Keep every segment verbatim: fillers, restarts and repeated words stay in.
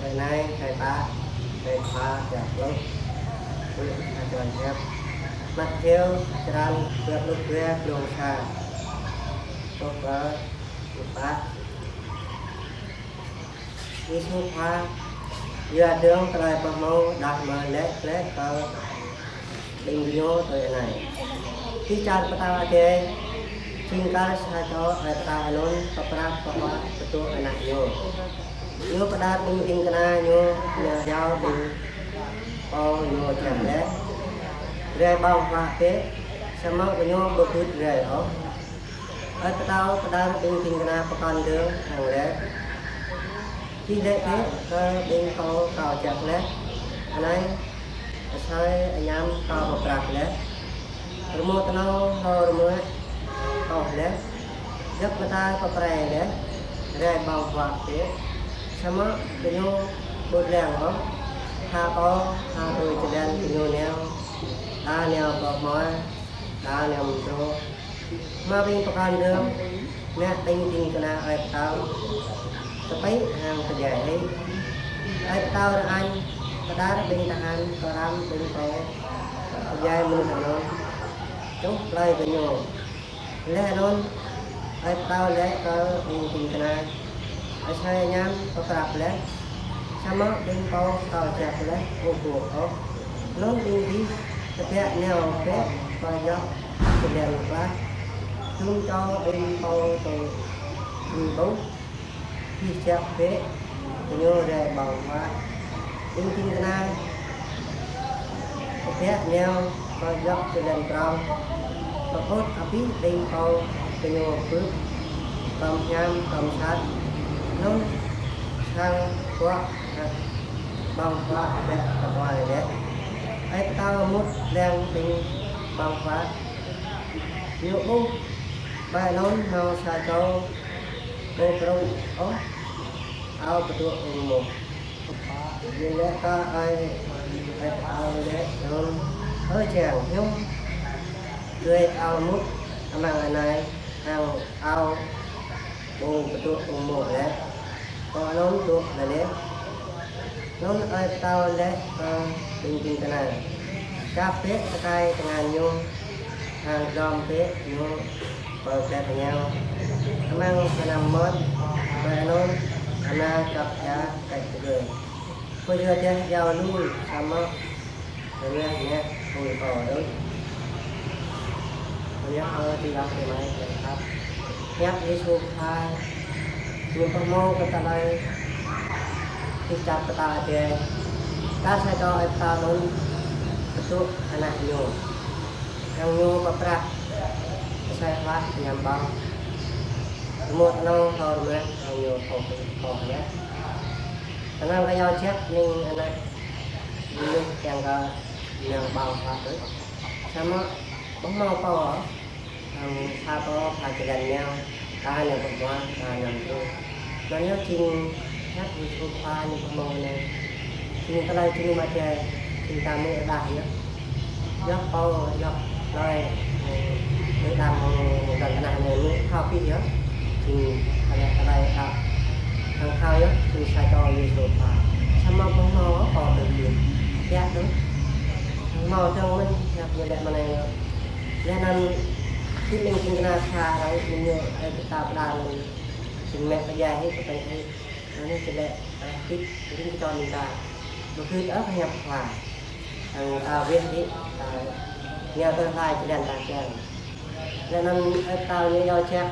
Anai, hrơi pă, hrơi pă, črăn pluh, hrơi črăn hiăp. Matthêô, črăn dua pluh dua, glông sa truh pơ pluh pă. Yêsu Khua, yua dơ̆ng tơlơi pơhmu đah mơ̆ laĭ glaĭ kơ ƀing gơñu tui anai: Dêh čar pơtao adai jing kar sa čô ơi pơtao anŭn pơprăp pơhuă pơtŭ ană ñu. Ñu pơđar ƀing ding kơna ñu nao iâu ƀing pô ñu čang laih, rai ƀơ̆ng huă bĕ, samơ̆ gơñu ƀu gưt rai ôh. Ơi pơtao pơđar ƀing ding kơna pơkŏn dơ̆ng hăng laĭ: Čih laih bĕ kơ ƀing pô kâo čang laih, anai asơi añăm kâo pơprăp laih, rơmô tơnâo hlô rơmuă kâo laih, djŏp mơta pơprai laih, rai ƀơ̆ng huă bĕ. Samơ̆ gơñu ƀu lăng ôh, ha pô ha tui jơlan gơñu nao, đa nao pơ hmua, đa nao mơdrô. Hmâo ƀing pơkŏn dơ̆ng mă ƀing ding kơna ơi pơtao tơpĭ hăng pơdjai hĭ. Ơi pơtao rơañ pơđar ƀing tơhan pơrăm ƀing pô pơdjai mơnuih anŭn čuh plơi gơñu. Laih anŭn, ơi pơtao laĭ kơ ƀing ding kơna: Asơi añăm pơprăp laih, samơ̆ ƀing pô kâo čang laih ƀu gưt ôh. Anŭn ƀing gih tơbiă nao bĕ pơ djŏp jơlan klah, dŭm čô ƀing pô tui ƀuh, čih čang bĕ, gơñu rai ƀơ̆ng huă. Ƀing ding kơna tơbiă nao pơ djŏp jơlan prŏng, pơƀut abih ƀing pô gơñu bưp, tơm hiam, tơm sat, anŭn sang kuak ƀơ̆ng huă bĕ kơ ƀuai laih. Ơi pơtao mŭt lăng ƀing ƀơ̆ng huă, ñu ƀuh ƀơi anŭn hmâo sa čô ƀu prŏng ôh ao pơtŭ ung mô̆. Ñu laĭ kơ ơi, ơi pơtao laĭ anŭn: Ơ čang, hiư̆m tui ao mŭt amăng anai hăng ao ƀu pơtŭ ung mô̆ laih? Kâo anŭn tŭ laih. Anŭn ơi pơtao laĭ kơ ƀing ding kơna: Čăp bĕ tơkai tơngan ñu, hăng dŏm bĕ ñu pơ pĕt rơngiao. Amăng kơnăm mơmŏt, ƀơi anŭn Hana čŏk ia kĕ tơgơi. Pơyua dah iâu lu samơ̆ rơngiă ngă hui pô đôč. Rơngiă ơ ti lăng ti mai lĕ khăp. Hiăp Yêsu Khua ñu pơhmu kơ tơlơi dêh čar pơtao adai. Kar sa čô ơi pơtao anŭn pơtŭ ană ñu, hăng ñu pơprăp asơi huă añăm ƀơ̆ng. Rơmô tơnâo hlô rơmuă hăng ñu thâo, thâo hơget. Tơnăng kơ iâu jak ƀing ană mơnuih kiăng kơ nao ƀơ̆ng huă đôč. Samơ̆ ƀu hmâo pô, hăng sa pô pha jơlan nao, đa nao pơ hmua, đa nao mơdrô. Anŭn yơh jing hiăp Yêsu Khua ñu pơhmu anai. Jing tơlơi jơnum adai, jing ta mơ̆ rơđah yơh. Yua pô, yua tơlơi, ơ, tơlơi đam mê, tơlơi kơnang anai mơ̆ thâo pĭ yơh. Jing tơlơi, tơlơi đam, hăng thâo yơh, jing sa čô Yêsu Khua. Samơ̆ ƀu hmâo pô tơl pĭ. Yua tui hmâo dơ̆ng mơ̆n, yua ñu laĭ mơ̆n anai yơh. Laih anŭn, ƀing ding kơna sa arăng ñu ơi pơtao pơđar anŭn. Jing mĕ pơdjai hĭ, pơdjai hĭ. Anŭn ñu laĭ, ơ, hĭ, ring kơ čô ƀing ta. Ƀu gưt ôh kơ hiăp Khua. Hăng ta wĕh hĭ, ta nao tơl hlai jơlan ta kiăng. Laih anŭn ơi pơtao ñu iâu jak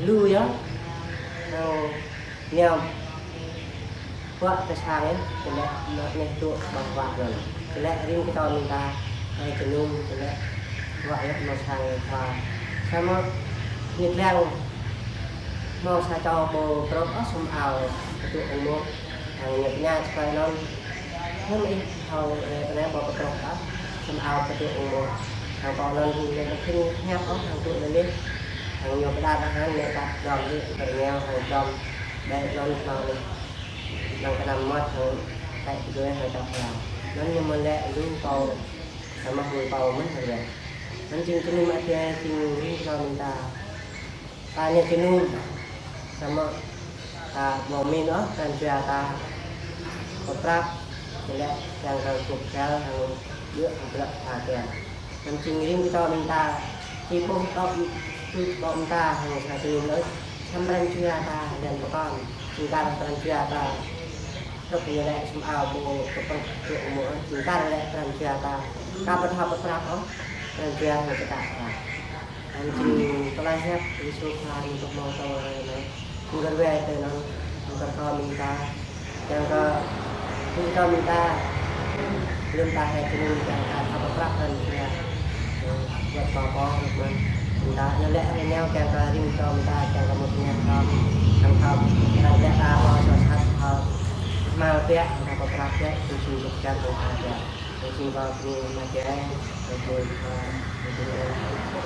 lu yơh. Hăng nao pơhuă kơ sang ih, či laĭ mă anih tŭ ƀơ̆ng huă anŭn. Či laĭ ring kơ čô ƀing ta, ơi jơnum, či laĭ pơhuă yơh mơ̆ng sang Khua. Samơ̆ ñu lăng hmâo sa čô ƀu prŏng ôh sum ao pơtŭ ung mô̆. Hăng ñu tơña čơkơi anŭn: Hiư̆m ih thâo, ơ, tơlơi ƀu prŏng ôh sum ao pơtŭ ung mô̆? Hăng pô anŭn ñu ƀu khĭn hiăp ôh, hăng tŭ laih laih. Hăng ñu pơđar tơhan, ñu pơđar dŏm hĭ pơ rơngiao, hăng dŏm ƀơi anŭn hmâo laih. Amăng kơnăm mơmŏt hăng kĕ tơgơi hăng čŏk ia. Anŭn ñu mơ̆ laĭ lu pô, samơ̆ hui pô mơ̆n hăng laĭ. Anŭn jing jơnum adai, jing ring kơ ƀing ta. Ta ñu jơnum, samơ̆ ta ƀu pơmĭn ôh pran jua ta. Pơprăp, tơlơi kiăng kơ gŭp găl hăng djơ̆ hăng bruă pha kiăng. Anŭn jing rĭm čô ƀing ta, či ƀuh tŏ, či ƀuh ta hăng sa čô lĕ, samơ̆ pran jua ta, dan pơkŏn, jing kar pran jua ta. Truh ñu lĕ sum ao ƀu kơprŭk tŭ mơ̆, jing kar lĕ pran jua ta. Ka pơthâo pơprăp ôh, pran jua hăng čơkă ta. Anŭn jing tơlơi hiăp Yêsu Khua ñu tŭ mơ̆ng tơlơi anŭn. Ñu kơ wai tơ anŭn, ñu kơ kơ ƀing ta. Kiăng kơ, ƀing ta ƀing ta, lơ̆m ta hai čơnŭn kiăng kơ ta pơprăp pran jua. Wơ̆t kơ kơ, wơ̆t mơ̆n. Ƀing ta, ñu lĕ rơngiao kiăng kơ rĭm čô ƀing ta, kiăng kơ mŭt ña thâo, kiăng thâo, kiăng kơ ta mơ̆ soh sat thâo. Hmâo biă, kiăng kơ pơprăp biă, tu sung tuk kiăng kơ ta biă. Tu sung kơ ƀing mă biă, tu sung kơ, tu sung kơ.